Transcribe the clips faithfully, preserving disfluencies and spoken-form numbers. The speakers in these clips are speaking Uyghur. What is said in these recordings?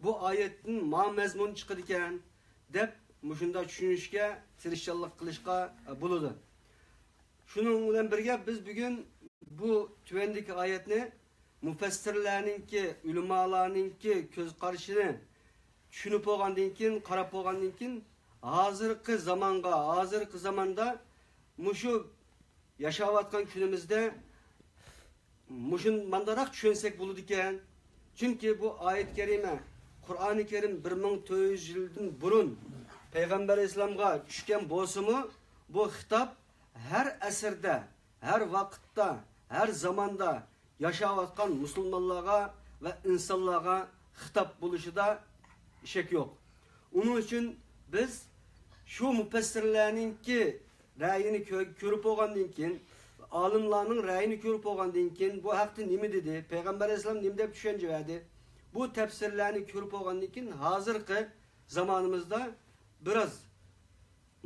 بۇ ئايەتتىن ما مەزمۇن چىقىدىكەن، دەپ مۇشۇنداق چۈشىنىشكە تىرىشچانلىق قىلىشقا بولىدۇ. شۇنىڭ بىلەن بىرگە، بىز بۈگۈن بۇ تۆۋەندىكى ئايەتنى مۇپەسسىرلەرنىڭكى، ئۆلىمالارنىڭكى كۆز قارىشىنى چۈشىنىپ بولغاندىن كېيىن، قاراپ بولغاندىن كېيىن، ھازىرقى زامانغا، ھازىرقى زاماندا مۇشۇ ياشاۋاتقان كۈنىمىزدە مۇشۇنداقراق چۈشەنسەك بولىدىكەن. چۈنكى بۇ ئايەت كەرىمە، قۇرئانى كەرىم بىر مىڭ تۆت يۈز يىلدىن بۇرۇن پەيغەمبەر ئەلەيھىسسالامغا چۈشكەن بولسىمۇ، بۇ خىتاب ھەر ئەسىردە، ھەر ۋاقىتتا، ھەر زاماندا ياشاۋاتقان مۇسۇلمانلارغا ۋە ئىنسانلارغا خىتاب بولۇشىدا شەك يوق. ئۇنىڭ ئۈچۈن بىز شۇ مۇپەسسىرلەرنىڭكى رەيىنى كۆ-، كۆرۈپ بولغاندىن كېيىن، ئالىملارنىڭ رەيىنى كۆرۈپ بولغاندىن كېيىن، بۇ ھەقتە نېمە دېدى، پەيغەمبەر ئەلەيھىسسالام نېمە دەپ چۈشەنچە بەردى، بۇ تەپسىرلەرنى كۆرۈپ بولغاندىن كېيىن، ھازىرقى زامانىمىزدا بىراز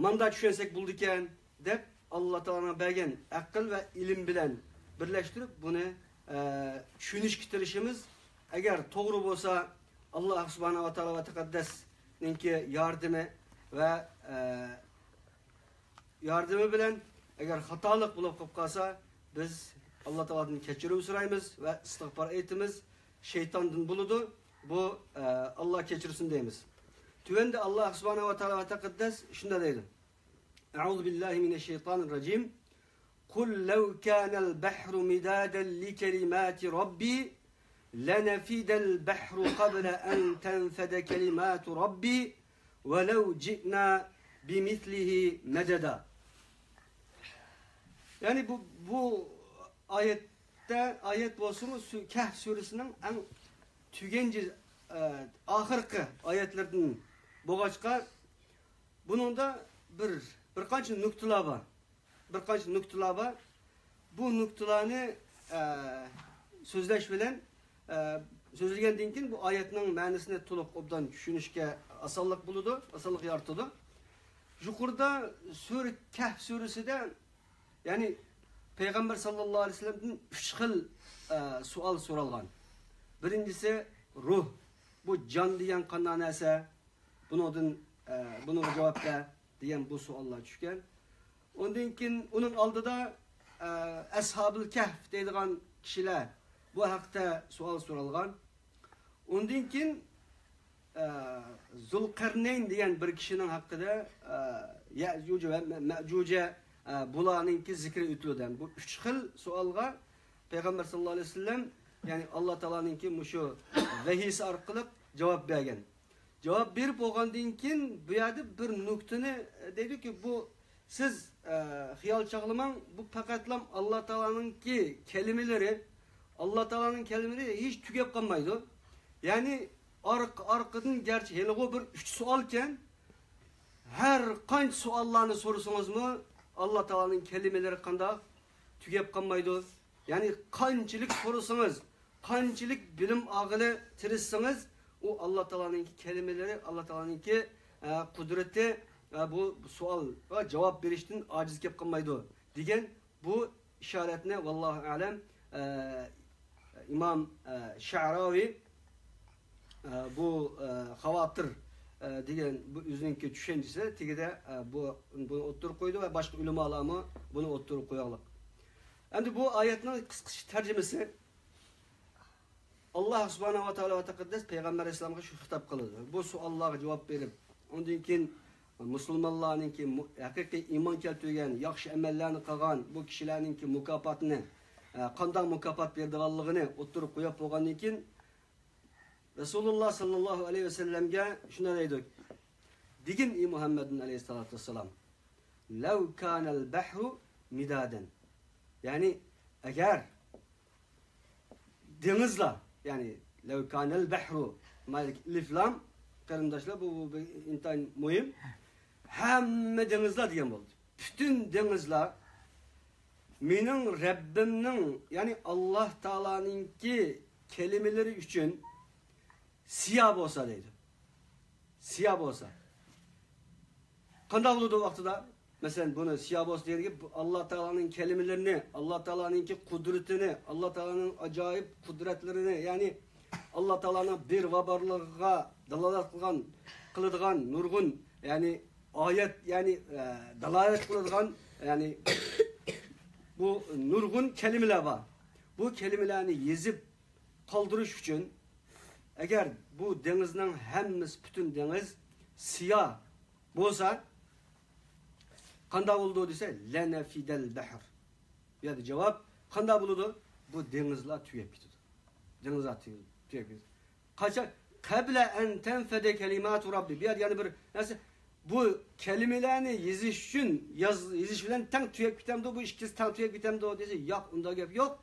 ماندا چۈشەنسەك بولىدىكەن، دەپ، ئاللا تائالانىڭ بەرگەن ئەقىل ۋە ئىلىم بىلەن بىرلەشتۈرۈپ، بۇنى، ئە، چۈشىنىشكە تىرىشىمىز. ئەگەر توغرا بولسا، ئاللا سۇبھانەھۇ ۋە تائالا ۋە تەقەددەسنىڭكى ياردىمى ۋە، ئە، ياردىمى بىلەن، ئەگەر خاتالىق بولۇپ قېلىپ قالسا، بىز ئاللا تائالادىن كەچۈرۈم سورايمىز ۋە ئىستىغپار ئېيتىمىز. شەيتاندىن بولىدۇ. بۇ، ئە، ئاللا كەچۈرسۇن دەيمىز. تۆۋەندە ئاللا سۇبھانەھۇ ۋە تائالا ۋە تەقەددەس شۇنداق دەيدۇ. أعوذ بالله من الشيطان الرجيم. قل لو كان البحر مدادا لكلمات ربي لنفد البحر قبل أن تنفد كلمات ربي ولو جئنا بمثله مددا. يەنى بۇ، بۇ ئايەتتە، ئايەت بولسىمۇ، سۈ-، كەھف سۈرىسىنىڭ ئەڭ تۈگەنچى، ئە، ئاخىرقى ئايەتلىرىدىن بولغاچقا، بۇنىڭدا بىر، بىر قانچە نۇقتىلار بار. بىر قانچە نۇقتىلار بار. بۇ نۇقتىلارنى، ئە، سۆزلەش بىلەن، ئە، سۆزلىگەندىن كېيىن بۇ ئايەتنىڭ مەنىسىنى تولۇق ئوبدان چۈشىنىشكە ئاسانلىق بولىدۇ، ئاسانلىق يارىتىدۇ. يۇقىرىدا سۈرە كەھف سۈرىسىدە، يەنى پەيغەمبەر ساللاللاھۇ ئەلەيھى ۋەسەللەمدىن ئۈچ خىل، ئە، سوئال سورالغان. بىرىنچىسى روھ، بۇ جان دېگەن قانداق نەرسە؟ بۇنىڭدىن، ئە، بۇنىڭغا جاۋاب بەر دېگەن بۇ سوئاللار چۈشكەن. ئۇندىن كېيىن ئۇنىڭ ئالدىدا، ئە، ئەسھابىل كەھف دەيدىغان كىشىلەر بۇ ھەقتە سوئال سورالغان. ئۇندىن كېيىن، ئە، زۇلقەرنەين دېگەن بىر كىشىنىڭ ھەققىدە، ئە، يەجۇج ۋە مە-، مەجۇجە، ئە، بۇلارنىڭكى زىكرى ئۆتۈلدى. بۇ ئۈچ خىل سوئالغا پەيغەمبەر ساللاللاھۇ ئەلەيھى ۋەسەللەم، يەنى ئاللا تائالانىڭكى مۇشۇ ۋەھىيسى ئارقىلىق جاۋاب بەرگەن. جاۋاب بېرىپ بولغاندىن كېيىن، بۇ يەردە بىر نۇقتىنى دەيدۇكى، بۇ سىز، ئە، خىيال چاغلىماڭ، بۇ پەقەتلا ئاللا تائالانىڭكى كەلىمىلىرى، ئاللا تائالانىڭ كەلىمىلىرى ھېچ تۈگەپ قالمايدۇ. يەنى ئارقا-، ئارقىدىن گەرچە ھېلىغۇ بىر ئۈچ سوئالكەن، ھەر قانچە سوئاللارنى سورىسىڭىزمۇ، ئاللا تائالانىڭ كەلىمىلىرى قانداق تۈگەپ قالمايدۇ. يەنى قانچىلىك سورىسىڭىز، قانچىلىك بىلىم ئالغىلى تىرىشسىڭىز، ئۇ ئاللا تائالانىڭكى كەلىمىلىرى، ئاللا تائالانىڭكى، ئە، قۇدرىتى، ئە، بۇ سوئالغا جاۋاب بېرىشتىن ئاجىز كېلىپ قالمايدۇ، دېگەن بۇ ئىشارەتنى، ۋاللاھۇ ئەلەم، ئە، ئىمام، ئە، شەئراۋى، ئە، بۇ، ئە، خاۋاتىر، ئە، دېگەن بۇ ئۆزىنىڭكى چۈشەنچىسى تېگىدە، ئە، بۇ، بۇنى ئوتتۇرىغا قويدى ۋە باشقا ئۆلىمالارمۇ بۇنى ئوتتۇرىغا قويغانلىق. ئەمدى بۇ ئايەتنىڭ قىسقىچە تەرجىمىسى. ئاللا سۇبھانەھۇ ۋە تائالا ۋە تەقەددەس پەيغەمبەر ئەلەيھىسسالامغا شۇ خىتاب قىلىدۇ. بۇ سوئاللارغا جاۋاب بېرىپ، ئۇندىن كېيىن مۇسۇلمانلارنىڭكى مۇ-، ھەقىقىي ئىمان كەلتۈرگەن، ياخشى ئەمەللەرنى قىلغان بۇ كىشىلەرنىڭكى مۇكاپاتىنى، ئە، قانداق مۇكاپات بېرىدىغانلىقىنى ئوتتۇرىغا قويۇپ بولغاندىن كېيىن، رەسۇلۇللا ساللاللاھۇ ئەلەيھى ۋەسەللەمگە شۇنداق دەيدۇ، دېگىن، ئى مۇھەممەدۇن ئەلەيھىسسالاتۇ ۋەسسالام، لەۋ كانەل بەھرۇ مىدادەن. يەنى، ئەگەر دېڭىزلار، يەنى لەۋ كانەل بەھرۇ، مايدىكى ئېلىف لام، قېرىنداشلار، بۇ، بۇ بىر ئىنتايىن مۇھىم. ھەممە دېڭىزلار دېگەن بولدى. پۈتۈن دېڭىزلار مېنىڭ رەببىمنىڭ، يەنى ئاللا تائالانىڭكى كەلىمىلىرى ئۈچۈن سىيا بولسا دەيدۇ. سىيا بولسا. قانداق بولىدۇ ۋاقتىدا؟ مەسىلەن، بۇنى سىيا بولسا دېگەنگە، بۇ ئاللا تائالانىڭ كەلىمىلىرىنى، ئاللا تائالانىڭكى قۇدرىتىنى، ئاللا تائالانىڭ ئاجايىپ قۇدرەتلىرىنى، يەنى ئاللا تائالانىڭ بىر ۋە بارلىقىغا دالالەت قىلغان، قىلىدىغان نۇرغۇن، يەنى ئايەت، يەنى، ئە، دالالەت قىلىدىغان، يەنى بۇ نۇرغۇن كەلىمىلەر بار. بۇ كەلىمىلەرنى يېزىپ قالدۇرۇش ئۈچۈن، ئەگەر بۇ دېڭىزنىڭ ھەممىسى، پۈتۈن دېڭىز سىياھ بولسا، قانداق بولىدۇ دېسە، لەنەفىدەل بەھر. بۇ يەردە جاۋاب قانداق بولىدۇ؟ بۇ دېڭىزلار تۈگەپ كېتىدۇ. دېڭىزلار تۈگەپ، تۈگەپ كېتىدۇ. قاچان؟ قەبلە ئەن تەنفەدە كەلىماتۇ رەببى. بۇ يەردە يەنە بىر نەرسە. بۇ كەلىمىلەرنى يېزىش ئۈچۈن، ياز-، يېزىش بىلەن تەڭ تۈگەپ كېتەمدۇ؟ بۇ ئىككىسى تەڭ تۈگەپ كېتەمدۇ دېسە، ياق، ئۇنداق گەپ يوق.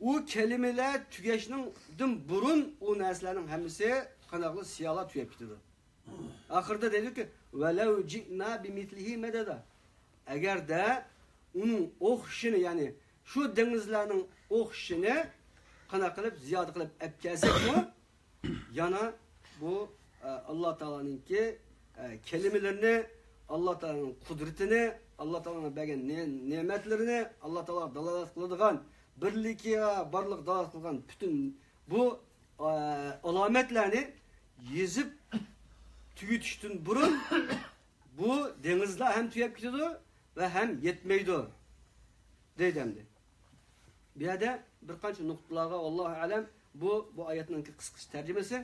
ئۇ كەلىمىلەر تۈگەشنىڭدىن بۇرۇن ئۇ نەرسىلەرنىڭ ھەممىسى قانداقلا سىياھلا تۈگەپ كېتىدۇ. ئاخىرىدا دەيدۇكى، ۋەلەۋ جىئنا بىمىسلىھى مەدەدا. ئەگەردە ئۇنىڭ ئوخشىشىنى، يەنى شۇ دېڭىزلەرنىڭ ئوخشىشىنى قانداق قىلىپ، زىيادە قىلىپ ئەپ كەلسەكمۇ، يەنە بۇ، ئە، ئاللا تائالانىڭكى، ئە، كەلىمىلىرىنى، ئاللا تائالانىڭ قۇدرىتىنى، ئاللا تائالانىڭ بەرگەن نې-، نېمەتلىرىنى، ئاللا تائالاغا دالالەت قىلىدىغان، بىرلىكىگە بارلىق دالالەت قىلغان پۈتۈن بۇ، ئە، ئالامەتلەرنى يېزىپ تۈگىتىشتىن بۇرۇن بۇ دېڭىزلار ھەم تۈگەپ كېتىدۇ ۋە ھەم يەتمەيدۇ، دەيدۇ ئەمدى. بۇ يەردە بىر قانچە نۇقتىلارغا، ۋاللاھۇ ئەلەم، بۇ، بۇ ئايەتنىڭ قىسقىچە تەرجىمىسى.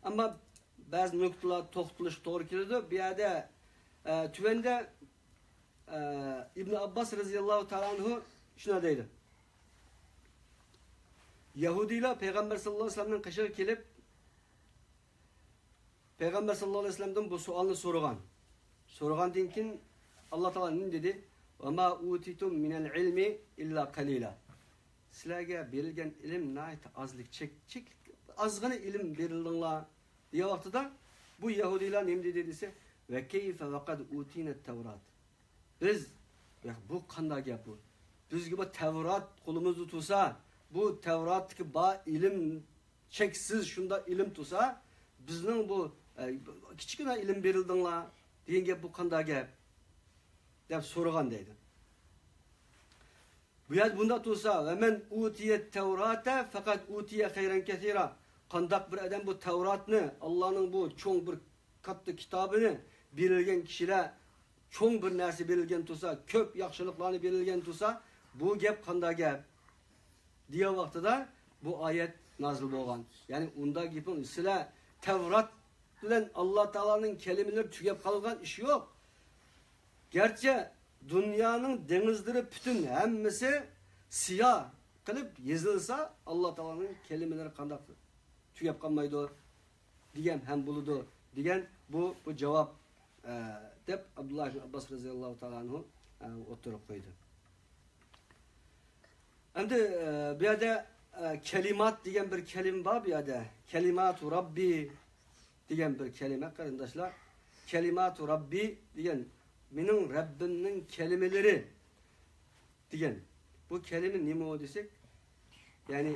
ئەمما بەزى نۇقتىلار توختىلىشقا توغرا كېلىدۇ. بۇ يەردە، ئە، تۆۋەندە، ئە، ئىبن ئابباس رەزىياللاھۇ تائالا ئەنھۇ شۇنداق دەيدۇ. يەھۇدىيلار پەيغەمبەر ساللاللاھۇ ئەلەيھى ۋەسەللەمنىڭ قېشىغا كېلىپ، پەيغەمبەر ساللاللاھۇ ئەلەيھى ۋەسەللەمدىن بۇ سوئالنى سورىغان. سورىغاندىن كېيىن ئاللا تائالا نېمە دېدى؟ «ۋەما ئۇتىتۇم مىنەل ئىلمى ئىللا قەلىلا.» سىلەرگە بېرىلگەن ئىلىم ناھايىتى ئازلىق، چەك-، چەكلىك، ئازغىنە ئىلىم بېرىلدىڭلار، دېگەن ۋاقتىدا بۇ يەھۇدىيلار نېمە دېدى دېسە، «ۋە كەيفە ۋە قەد ئۇتىنەت تەۋرات.» بىز، ياق، بۇ قانداق گەپ بۇ؟ بىزگە بۇ تەۋرات قولىمىزدا تۇرسا، بۇ تەۋراتتىكى بار ئىلىم، چەكسىز شۇنداق ئىلىم تۇرسا، بىزنىڭ بۇ، ئە، كىچىككىنە ئىلىم بېرىلدىڭلار دېگەن گەپ، بۇ قانداق گەپ؟ دەپ سورىغان دەيدۇ. بۇ يەردە بۇنداق تۇرسا، «ۋە مەن ئۇتىيەت تەۋراتە فەقەد ئۇتىيە خەيرەن كەسىرا.» قانداق بىر ئادەم بۇ تەۋراتنى، ئاللانىڭ بۇ چوڭ بىر كاتتا كىتابىنى بېرىلگەن كىشىلەر، چوڭ بىر نەرسە بېرىلگەن تۇرسا، كۆپ ياخشىلىقلارنى بېرىلگەن تۇرسا، بۇ گەپ قانداق گەپ؟ دېگەن ۋاقتىدا بۇ ئايەت نازىل بولغان. يەنى ئۇنداق گېپىڭ، سىلەر تەۋرات بىلەن ئاللا تائالانىڭ كەلىمىلىرى تۈگەپ قالغان ئىش يوق. گەرچە دۇنيانىڭ دېڭىزلىرى پۈتۈن ھەممىسى سىياھ قىلىپ يېزىلسا، ئاللا تائالانىڭ كەلىمىلىرى قانداق تۈگەپ قالمايدۇ دېگەن ھەم بولىدۇ دېگەن بۇ، بۇ جاۋاب، ئە، دەپ ئابدۇللا ئىبن ئابباس رەزىياللاھۇ تائالا ئەنھۇ، ئە، ئوتتۇرىغا قويدى. ئەمدى، ئە، بۇ يەردە، ئە، كەلىمات دېگەن بىر كەلىمە بار بۇ يەردە. كەلىماتۇ رەببى دېگەن بىر كەلىمە، قېرىنداشلار. كەلىماتۇ رەببى دېگەن مېنىڭ رەببىمنىڭ كەلىمىلىرى دېگەن. بۇ كەلىمە نېمە ئۇ دېسەك، يەنى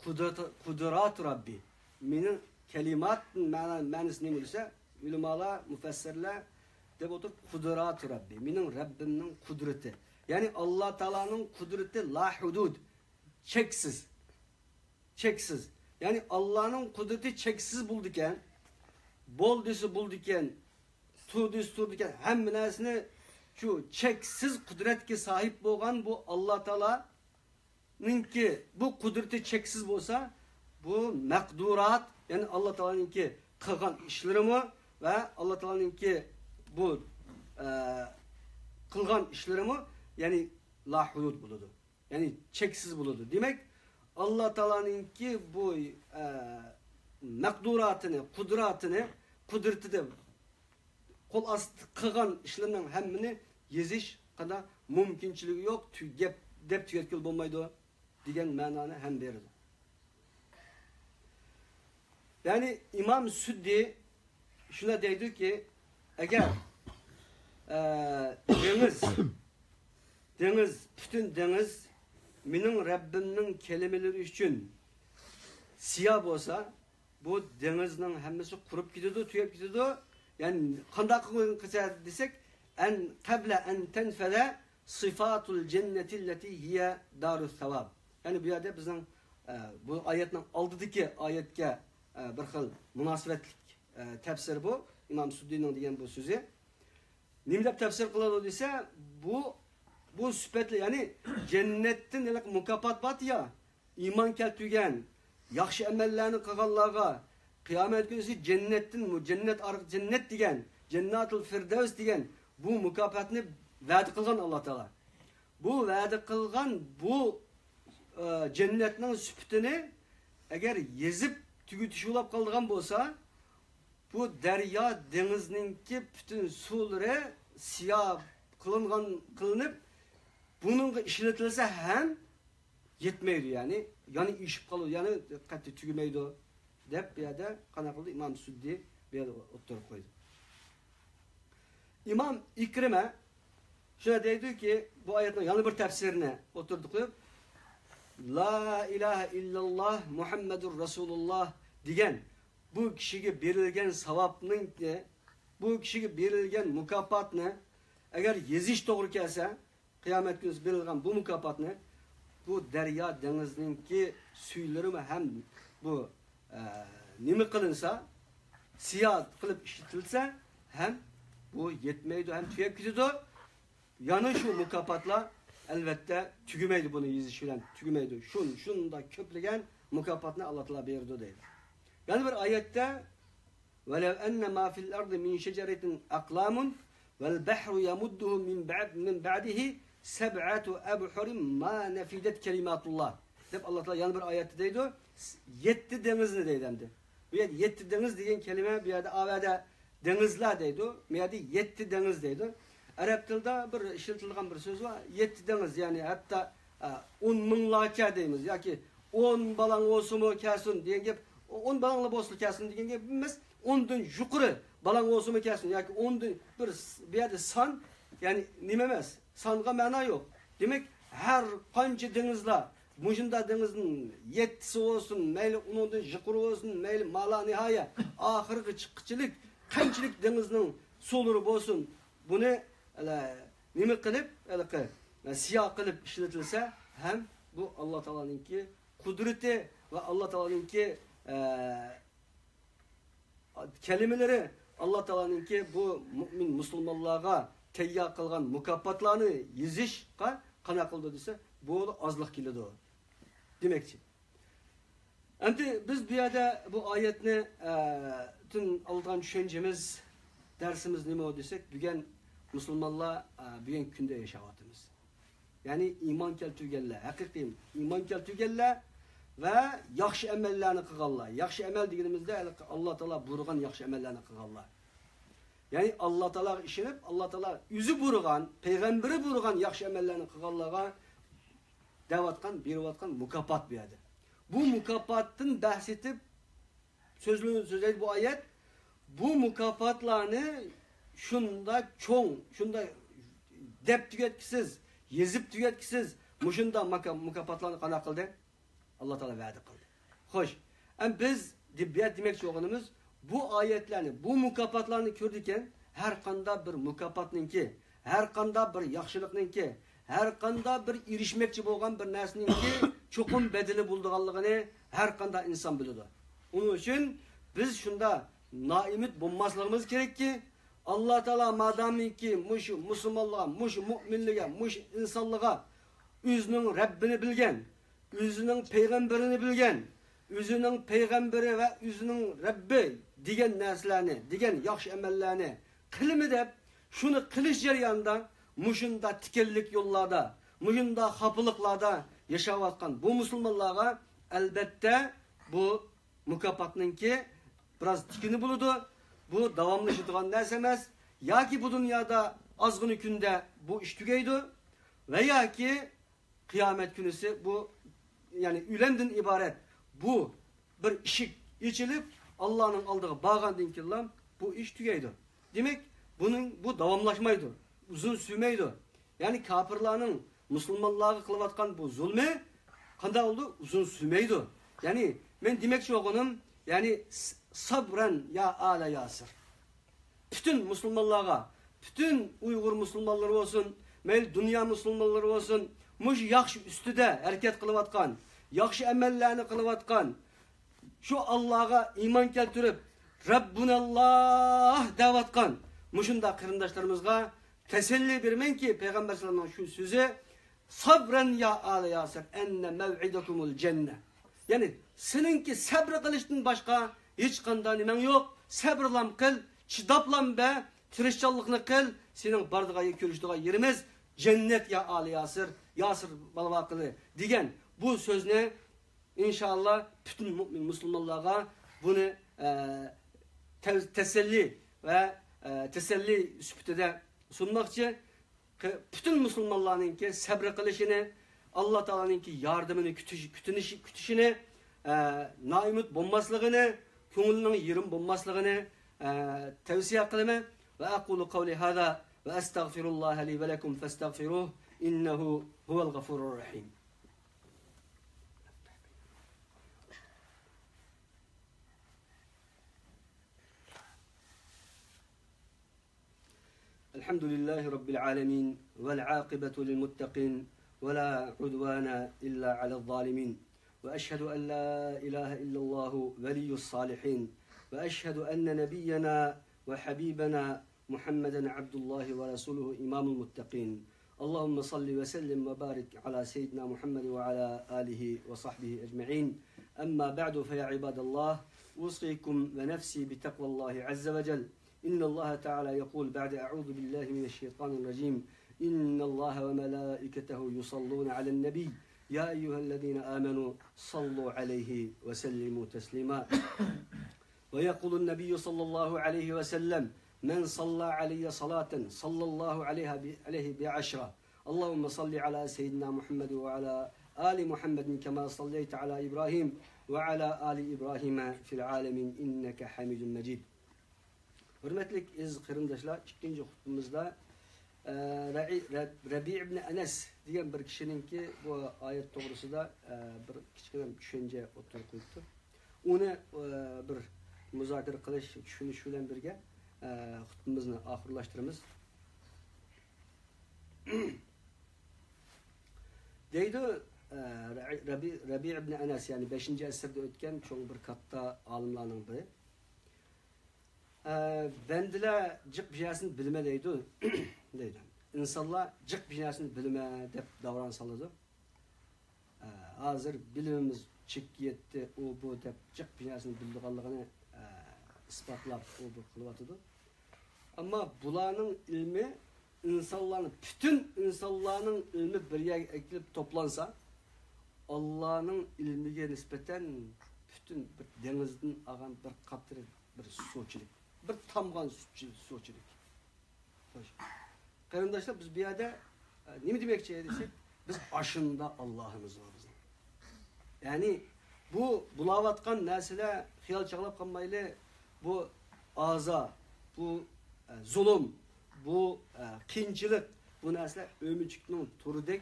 قۇدرەت، قۇدراتۇ رەببى. مېنىڭ كەلىمات مەنا-، مەنىسى نېمە دېسە، ئۆلىمالار، مۇفەسسىرلەر دەپ ئولتۇرۇپ، قۇدراتۇ رەببى، مېنىڭ رەببىمنىڭ قۇدرىتى. يەنى ئاللا تائالانىڭ قۇدرىتى لا ھۇدۇد، چەكسىز. چەكسىز. يەنى ئاللانىڭ قۇدرىتى چەكسىز بولىدىكەن، بول دېسە بولىدىكەن، تۇر دېسە تۇرىدىكەن، ھەممە نەرسىنى، شۇ چەكسىز قۇدرەتكە ساھىب بولغان بۇ ئاللا تائالا نىڭكى بۇ قۇدرىتى چەكسىز بولسا، بۇ مەقدۇرات، يەنى ئاللا تائالانىڭكى قىلغان ئىشلىرىمۇ ۋە ئاللا تائالانىڭكى بۇ، ئە، قىلغان ئىشلىرىمۇ، يەنى لا ھۇدۇد بولىدۇ. يەنى چەكسىز بولىدۇ. دېمەك، ئاللا تائالانىڭكى بۇ، ئە، مەقدۇراتىنى، قۇدراتىنى، قۇدرىتىدە قول ئاستى قىلغان ئىشلىرىنىڭ ھەممىنى يېزىش قانداق مۇمكىنچىلىكى يوق، تۈگەپ، دەپ تۈگەتكىلى بولمايدۇ دېگەن مەنانى ھەم بېرىدۇ. يەنى ئىمام سۈددى شۇنداق دەيدۇكى، ئەگەر، ئە، دېڭىز، دېڭىز، پۈتۈن دېڭىز مېنىڭ رەببىمنىڭ كەلىمىلىرى ئۈچۈن سىياھ بولسا، بۇ دېڭىزنىڭ ھەممىسى قۇرۇپ كېتىدۇ، تۈگەپ كېتىدۇ. يەنى قانداق قىلسا دېسەك، ئەن قەبلە ئەن تەنفەدە سىفاتۇل جەننەتىللەتى ھىيە دارۇس ساۋاب. يەنى بۇ يەردە بىزنىڭ ئە، بۇ ئايەتنىڭ ئالدىدىكى ئايەتكە، ئە، بىر خىل مۇناسىۋەتلىك، ئە، تەپسىر بۇ. ئىمام سۇددىنىڭ دېگەن بۇ سۆزى. نېمە دەپ تەپسىر قىلىدۇ دېسە، بۇ، بۇ سۈپەتلەر، يەنى جەننەتتىن ھېلىقى مۇكاپات بار يا، ئىمان كەلتۈرگەن، ياخشى ئەمەللەرنى قىلغانلارغا قىيامەت كۈنىسى جەننەتتىن، جەننەت ئارقا-، جەننەت دېگەن، جەنناتۇل فىردەۋس دېگەن بۇ مۇكاپاتنى ۋەدە قىلغان ئاللا تائالا. بۇ ۋەدە قىلغان بۇ، ئە، جەننەتنىڭ سۈپىتىنى ئەگەر يېزىپ تۈگىتىش بولۇپ قالىدىغان بولسا، بۇ دەريا دېڭىزنىڭكى پۈتۈن سۇلىرى سىيا قىلىنغان، قىلىنىپ، بۇنىڭغا ئىشلىتىلسە ھەم يەتمەيدۇ، يەنى يەنە ئېشىپ قالىدۇ، يەنە قەتئىي تۈگىمەيدۇ، دەپ بۇ يەردە قانداق قىلدى؟ ئىمام سۇددى بۇ يەردە ئوتتۇرىغا قويدى. ئىمام ئىكرىمە شۇنداق دەيدۇكى، بۇ ئايەتنىڭ يەنە بىر تەپسىرىنى ئوتتۇرىغا قويۇپ، لا ئىلاھە ئىللاللا مۇھەممەدۇر رەسۇلۇللا دېگەن بۇ كىشىگە بېرىلگەن ساۋابنىڭكى، بۇ كىشىگە بېرىلگەن مۇكاپاتنى ئەگەر يېزىش توغرا كەلسە، قىيامەت كۈنى بېرىلغان بۇ مۇكاپاتنى بۇ دەريا دېڭىزنىڭكى سۈيلىرىمۇ ھەم بۇ، ئە، نېمە قىلىنسا، سىيا قىلىپ ئىشلىتىلسە ھەم بۇ يەتمەيدۇ ھەم تۈگەپ كېتىدۇ. يەنە شۇ مۇكاپاتلار ئەلۋەتتە تۈگىمەيدۇ، بۇنى يېزىش بىلەن تۈگىمەيدۇ. شۇن-، شۇنداق كۆپلىگەن مۇكاپاتنى ئاللا تائالا بېرىدۇ دەيدۇ. يەنە بىر ئايەتتە، ولو أن ما في الأرض من شجرة أقلام والبحر يمده من بعد، من بعده سبعة أبحر ما نفدت كلمات الله دەپ ئاللا تائالا يەنە بىر ئايەتتە دەيدۇ. يەتتە دېڭىزنى دەيدۇ ئەمدى. بۇ يەردە يەتتە دېڭىز دېگەن كەلىمە بۇ يەردە ئاۋەدە دېڭىزلار دەيدۇ، بۇ يەردە يەتتە دېڭىز دەيدۇ. ئەرەب تىلىدا بىر ئىشلىتىلىدىغان بىر سۆز بار، يەتتە دېڭىز، يەنى ھەتتا، ئە، ئون مىڭلارچە دەيمىز ياكى ئون بالاڭ بولسىمۇ كەلسۇن دېگەن گەپ، ئون بالاڭلا بولسىلا كەلسۇن دېگەن گەپ ئەمەس، ئوندىن يۇقىرى بالاڭ بولسىمۇ كەلسۇن ياكى ئوندىن بىر س-، بۇ يەردە سان، يەنى نېمە ئەمەس، سانغا مەنا يوق. دېمەك، ھەر قانچە دېڭىزلار، مۇشۇنداق دېڭىزنىڭ يەتتىسى بولسۇن، مەيلى ئۇنىڭدىن يۇقىرى بولسۇن، مەيلى مالا نىھايە، ئاخىرغا چىققۇچىلىك قانچىلىك دېڭىزنىڭ سۇلىرى بولسۇن، بۇنى، ئەلە، نېمە قىلىپ، ھېلىقى، سىيا قىلىپ ئىشلىتىلسە ھەم بۇ ئاللا تائالانىڭكى قۇدرىتى ۋە ئاللا تائالانىڭكى، ئە، كەلىمىلىرى، ئاللا تائالانىڭكى بۇ مۇئمىن مۇسۇلمانلارغا تەييار قىلغان مۇكاپاتلارنى يېزىشقا قانداق قىلىدۇ دېسە، بۇ ئازلىق كېلىدۇ دېمەكچى. ئەمدى بىز بۇ يەردە بۇ ئايەتنى، ئە، تىن ئالغان چۈشەنچىمىز، دەرسىمىز نېمە دېسەك، بۈگۈن مۇسۇلمانلار، ئە، بۈگۈنكى كۈندە ياشاۋاتىمىز. يەنى ئىمان كەلتۈرگەنلەر، ھەقىقىي ئىمان كەلتۈرگەنلەر ۋە ياخشى ئەمەللەرنى قىلغانلار. ياخشى ئەمەل دېگىنىمىزدە، ھېلىقى ئاللا تائالا بۇيرۇغان ياخشى ئەمەللەرنى قىلغانلار. يەنى ئاللا تائالاغا ئىشىنىپ، ئاللا تائالا ئۆزى بۇيرۇغان، پەيغەمبىرى بۇيرۇغان ياخشى ئەمەللەرنى قىلغانلارغا دەۋاتقان، بېرىۋاتقان مۇكاپات بۇ يەردە. بۇ مۇكاپاتتىن بەھس ئېتىپ سۆزلە-، سۆزلەيدۇ بۇ ئايەت. بۇ مۇكاپاتلارنى شۇنداق چوڭ، شۇنداق دەپ تۈگەتكۈسىز، يېزىپ تۈگەتكۈسىز، مۇشۇنداق ماكا-، مۇكاپاتلارنى قانداق قىلدى؟ ئاللا تائالا ۋەدە قىلدى. خوش، ئەم بىز دە-، بۇ يەردە دېمەكچى بولغىنىمىز، بۇ ئايەتلەرنى، بۇ مۇكاپاتلارنى كۆردىكەن، ھەر قانداق بىر مۇكاپاتنىڭكى، ھەر قانداق بىر ياخشىلىقنىڭكى، ھەر قانداق بىر ئېرىشمەكچى بولغان بىر نەرسىنىڭكى چوقۇم بەدىلى بولىدىغانلىقىنى ھەر قانداق ئىنسان بىلىدۇ. ئۇنىڭ ئۈچۈن بىز شۇنداق نائۈمىد بولماسلىقىمىز كېرەككى، ئاللا تائالا مادامىكى مۇشۇ مۇسۇلمانلارغا، مۇشۇ مۇئمىنلىرىگە، مۇشۇ ئىنسانلارغا ئۆزىنىڭ رەببىنى بىلگەن، ئۆزىنىڭ پەيغەمبىرىنى بىلگەن، ئۆزىنىڭ پەيغەمبىرى ۋە ئۆزىنىڭ رەببى دېگەن نەرسىلەرنى، دېگەن ياخشى ئەمەللەرنى قىلىمەن دەپ، شۇنى قىلىش جەريانىدا مۇشۇنداق تىكەنلىك يوللاردا، مۇشۇنداق خاپىلىقلاردا ياشاۋاتقان بۇ مۇسۇلمانلارغا ئەلبەتتە بۇ مۇكاپاتنىڭكى بىراز تىكىنى بولىدۇ. بۇ داۋاملىشىدىغان نەرسە ئەمەس. ياكى بۇ دۇنيادا ئازغىنە كۈندە بۇ ئىش تۈگەيدۇ ۋە ياكى قىيامەت كۈنىسى بۇ، يەنى ئۆلەمدىن ئىبارەت بۇ بىر ئىشىك ئېچىلىپ، ئاللانىڭ ئالدىغا بارغاندىن كېيىنلا بۇ ئىش تۈگەيدۇ. دېمەك، بۇنىڭ، بۇ داۋاملاشمايدۇ، ئۇزۇن سۈرمەيدۇ. يەنى كاپىرلارنىڭ مۇسۇلمانلارغا قىلىۋاتقان بۇ زۇلمى قانداق بولىدۇ؟ ئۇزۇن سۈرمەيدۇ. يەنى مەن دېمەكچى بولغىنىم، يەنى س-، سابرەن يا ئالە ياسىر. پۈتۈن مۇسۇلمانلارغا، پۈتۈن ئۇيغۇر مۇسۇلمانلىرى بولسۇن، مەيلى دۇنيا مۇسۇلمانلىرى بولسۇن، مۇشۇ ياخشى ئۈستىدە ھەرىكەت قىلىۋاتقان، ياخشى ئەمەللەرنى قىلىۋاتقان، شۇ ئاللاغا ئىمان كەلتۈرۈپ، رەببۇناللاھ دەۋاتقان مۇشۇنداق قېرىنداشلىرىمىزغا تەسەللى بېرىمەنكى، پەيغەمبەر سەللەللاھۇ ئەلەيھى ۋەسەللەمنىڭ شۇ سۆزى، سابران يا ئالە ياسىر، ئەننە مەۋئىدەكۇمۇل جەننە. يەنى سېنىڭكى سەبرى قىلىشتىن باشقا ھېچقانداق نېمەڭ يوق، سەبرىلام قىل، چىداپلام بە، تىرىشچانلىقنى قىل، سېنىڭ بارىدىغان، كۆرۈشىدىغان يېرىمىز جەننەت يا ئالە ياسىر، ياسىر بالىۋاقىلى دېگەن بۇ سۆزنى ئىنشائاللا پۈتۈن مۇئمىن مۇسۇلمانلارغا بۇنى، ئە، تەز-، تەسەللى ۋە، ئە، تەسەللى سۈپىتىدە سۇنماقچى. قى-، پۈتۈن مۇسۇلمانلارنىڭكى سەبرى قىلىشىنى، ئاللا تائالانىڭكى ياردىمىنى كۈتۈش-، كۈتۈنۈشى-، كۈتۈشىنى، ئە، نائۈمىد بولماسلىقىنى، كۆڭلىنىڭ يېرىم بولماسلىقىنى، ئە، تەۋسىيە قىلىمەن. وأقول قولي هذا وأستغفر الله لي ولكم فاستغفروه إنه هو الغفور الرحيم. الحمد لله رب العالمين، والعاقبة للمتقين، ولا عدوان إلا على الظالمين، وأشهد أن لا إله إلا الله ولي الصالحين، وأشهد أن نبينا وحبيبنا محمدا عبد الله ورسوله إمام المتقين. اللهم صل وسلم وبارك على سيدنا محمد وعلى آله وصحبه أجمعين. أما بعد، فيا عباد الله، أوصيكم ونفسي بتقوى الله عز وجل. إن الله تعالى يقول بعد أعوذ بالله من الشيطان الرجيم: إن الله وملائكته يصلون على النبي، يا أيها الذين آمنوا صلوا عليه وسلموا تسليما. ويقول النبي صلى الله عليه وسلم: من صلى علي صلاة صلى الله عليها ب-، عليه بعشرة. اللهم صل على سيدنا محمد وعلى آل محمد كما صليت على إبراهيم وعلى آل إبراهيم في العالمين إنك حميد مجيد. ھۆرمەتلىك ئەزىز قېرىنداشلار، ئىككىنچى خۇتبىمىزدا، ئە، رەئى-، رەب-، رەبىئ ئىبنى ئەنەس دېگەن بىر كىشىنىڭكى بۇ ئايەت توغرىسىدا، ئە، بىر كىچىككىنە چۈشەنچە ئوتتۇرىغا قويۇپتۇ. ئۇنى، ئە، بىر مۇزاكىرە قىلىش، چۈشىنىش بىلەن بىرگە، ئە، خۇتبىمىزنى ئاخىرلاشتۇرىمىز. دەيدۇ، ئە، رەئى-، رەبى-، رەبىئ ئىبنى ئەنەس، يەنى بەشىنچى ئەسىردە ئۆتكەن چوڭ بىر كاتتا ئالىملارنىڭ بىرى. ئە، بەندىلەر جىق بىر نەرسىنى بىلمەيدۇ، دەيدۇ. ئىنسانلار جىق بىر نەرسىنى بىلىمەن دەپ داۋراڭ سالىدۇ. ئە، ھازىر بىلىمىمىز چەككە يەتتى، ئۇ بۇ دەپ جىق بىر نەرسىنى بىلىدىغانلىقىنى، ئە، ئىسپاتلاپ، ئۇ بۇ قىلىۋاتىدۇ. ئەمما بۇلارنىڭ ئىلمى ئىنسانلارنىڭ، پۈتۈن ئىنسانلارنىڭ ئىلمى بىر يەرگە ئەكېلىپ توپلانسا، ئاللانىڭ ئىلمىگە نىسبەتەن پۈتۈن بىر دېڭىزدىن ئاغان بىر قەترە بىر سۇچىلىك، بىر تامغان سۇچى-، سۇچىلىك. خوش. قېرىنداشلار، بىز بۇ يەردە، ئە، نېمە دېمەكچى دېسەك، بىز ئاشۇنداق ئاللاھىمىز بار بىزنىڭ. يەنى بۇ بولاۋاتقان نەرسىلەر خىيال چاغلاپ قالمايلى، بۇ ئازا، بۇ، ئە، زۇلۇم، بۇ، ئە، قىيىنچىلىق، بۇ نەرسىلەر ئۆمۈچۈكنىڭ تورىدەك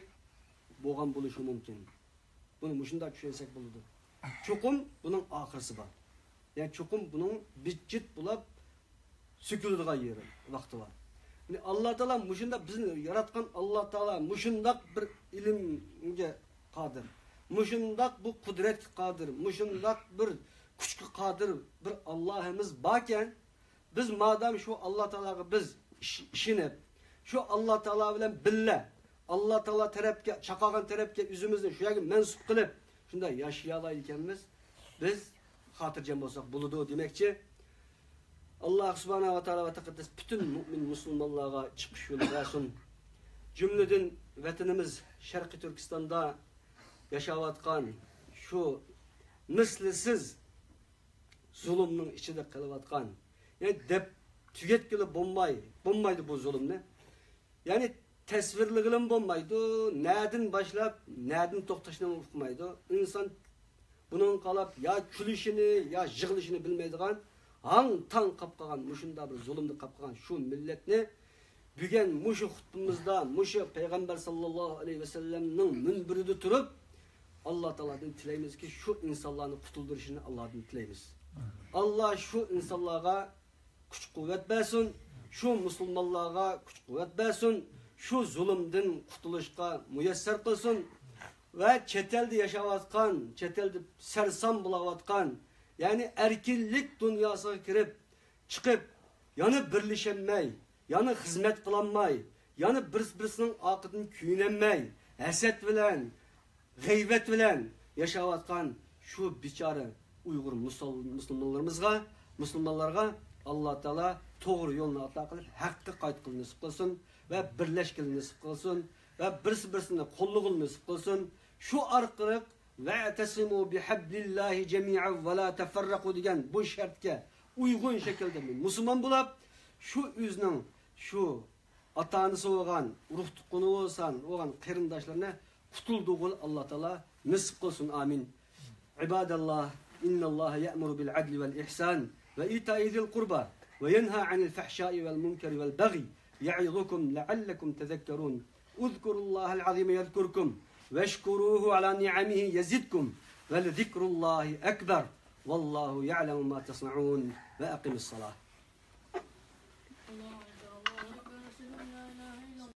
بولغان بولۇشى مۇمكىن. بۇنى مۇشۇنداق چۈشەنسەك بولىدۇ. چوقۇم بۇنىڭ ئاخىرسى بار. يەنى چوقۇم بۇنىڭ بىت-جىت بولاپ سۆكۈلىدىغان يېرى، ۋاقتى بار. يەنى ئاللا تائالا مۇشۇنداق بىزنى ياراتقان، ئاللا تائالا مۇشۇنداق بىر ئىلىمگە قادىر، مۇشۇنداق بۇ قۇدرەتكە قادىر، مۇشۇنداق بىر كۈچكە قادىر بىر ئاللاھىمىز باركەن، بىز مادام شۇ ئاللا تائالاغا بىز ئىش-، ئىشىنىپ، شۇ ئاللا تائالا بىلەن بىللە، ئاللا تائالا تەرەپكە، چاقىغان تەرەپكە ئۆزىمىزنى شۇ يەرگە مەنسۇپ قىلىپ، شۇنداق ياشىيالايدىكەنمىز، بىز خاتىرجەم بولساق بولىدۇ دېمەكچى. ئاللا سۇبھانەھۇ ۋە تائالا ۋە تەقەددەس پۈتۈن مۇئمىن مۇسۇلمانلارغا چىقىش يولى بەرسۇن. جۈملىدىن ۋەتىنىمىز شەرقىي تۈركىستاندا ياشاۋاتقان شۇ مىسلىسىز زۇلۇمنىڭ ئىچىدە قېلىۋاتقان، يەنى دەپ تۈگەتكىلى بولماي، بولمايدۇ بۇ زۇلۇمنى. يەنى تەسۋىرلىگىلىمۇ بولمايدۇ، نەدىن باشلاپ، نەدىن توختاشنىمۇ ئۇقمايدۇ. ئىنسان بۇنىڭغا قاراپ يا كۈلۈشىنى، يا يىغلىشىنى بىلمەيدىغان، ھاڭ-تاڭ قاپ قالغان، مۇشۇنداق بىر زۇلۇمدا قاپ قالغان شۇ مىللەتنى بۈگۈن مۇشۇ خۇتبىمىزدا، مۇشۇ پەيغەمبەر ساللاللاھۇ ئەلەيھى ۋەسەللەمنىڭ مۇنبىرىدە تۇرۇپ، ئاللا تائالادىن تىلەيمىزكى، شۇ ئىنسانلارنى قۇتۇلدۇرۇشىنى ئاللادىن تىلەيمىز. ئاللا شۇ ئىنسانلارغا كۈچ-قۇۋۋەت بەرسۇن، شۇ مۇسۇلمانلارغا كۈچ-قۇۋۋەت بەرسۇن، شۇ زۇلۇمدىن قۇتۇلۇشقا مۇيەسسەر قىلسۇن. ۋە چەت ئەلدە ياشاۋاتقان، چەت ئەلدە سەرسان بولاۋاتقان، يەنى ئەركىنلىك دۇنياسىغا كىرىپ، چىقىپ، يەنە بىرلىشەلمەي، يەنە خىزمەت قىلالماي، يەنە بىرسى-بىرسىنىڭ ئارقىدىن كۆيۈنەلمەي، ھەسەت بىلەن، غەيۋەت بىلەن ياشاۋاتقان شۇ بىچارە ئۇيغۇر مۇسۇل-، مۇسۇلمانلىرىمىزغا، مۇسۇلمانلارغا ئاللا تائالا توغرا يولنى ئاتا قىلىپ، ھەققە قايتقىلى نېسىپ قىلسۇن ۋە بىرلەشكىلى نېسىپ قىلسۇن ۋە بىرسى-بىرسىنى قوللىغىلى نېسىپ قىلسۇن. شۇ ئارقىلىق «ۋەتەسىمۇ بىھەبلىللاھى جەمىئەن ۋە لا تەفەررەقۇ» دېگەن بۇ شەرتكە ئۇيغۇن شەكىلدە مۇسۇلمان بولۇپ، شۇ ئۆزىنىڭ شۇ ئاتا-ئانىسى بولغان، ئۇرۇق-تۇغقىنى بولسا بولغان قېرىنداشلىرىنى قۇتۇلدۇرغىلى ئاللا تائالا نېسىپ قىلسۇن. ئامىن. عباد الله، إن الله يأمر بالعدل والإحسان وإيتاء ذي القربى وينهى عن الفحشاء والمنكر والبغي يعظكم لعلكم تذكرون. اذكروا الله العظيم يذكركم واشكروه على نعمه يزدكم ولذكر الله أكبر والله يعلم ما تصنعون. وأقم الصلاة.